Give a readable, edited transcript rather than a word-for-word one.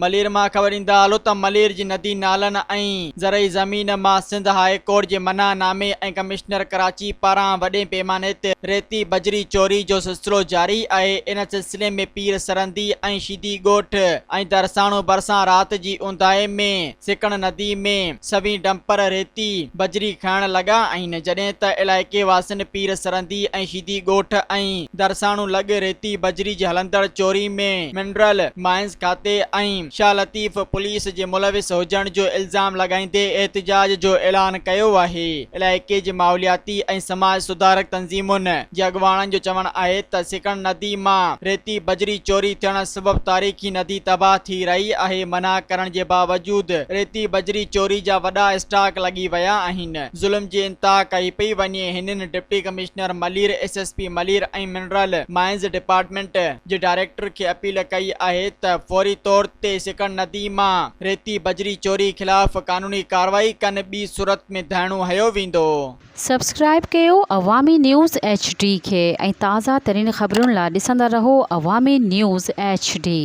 ملير مان خبر ڏيندا هلو ته ملير جي ندي نالن ۽ زرعي زمين مان سنڌ هاء ڪورٽ جي منع نامي ۽ ڪمشنر ڪراچي پاران وڏي پيماني تي ريتي بجري چوري جو سلسلو جاري آهي ان سلسلي ۾ پير سرندي ۽ شيدي ڳوٺ ۽ درساڻو ڀرسان رات جي اونداهي ۾ سڪڻ ندي ۾ سوين ڊمپر ريتي بجري کڻڻ لڳا آهن، جڏهن ته علائقي واسين پير سرندي ۽ شيدي ڳوٺ ۽ درساڻو لڳ ريتي بجري جي هلندڙ چوري ۾ منرل مائنز کاتي ۽ شاهه لطيف پوليس جي ملوث هجڻ جو الزام لڳائيندي احتجاج جو اعلان ڪيو آهي. علائقي جي ماحولياتي ۽ سماج سڌارڪ تنظيمن جي اڳواڻن جو چوڻ آهي ته سڪڻ ندي مان ريتي بجري چوري ٿيڻ سبب تاريخي ندي تباهه ٿي رهي آهي، منع ڪرڻ جي باوجود ريتي بجري چوري جا وڏا اسٽاڪ لڳي ويا آهن، ظلم جي انتها ڪئي پئي وڃي، هنن deputy commissioner Malir, S S P Malir ۽ mineral mines department جي ڊائريڪٽر کي اپيل ڪئي آهي ته فوري طور تي سڪڻ ندي مان ريتي بجري چوري خلاف قانوني ڪارروائي ڪن ٻي صورت ۾ ڌرڻو هنيو ويندو. سبسڪرائيب ڪيو عوامي نيوز ايڇ ڊي کي ۽ تازه ترين خبرن لا ڏسندا رهو عوامي نيوز ايڇ ڊي.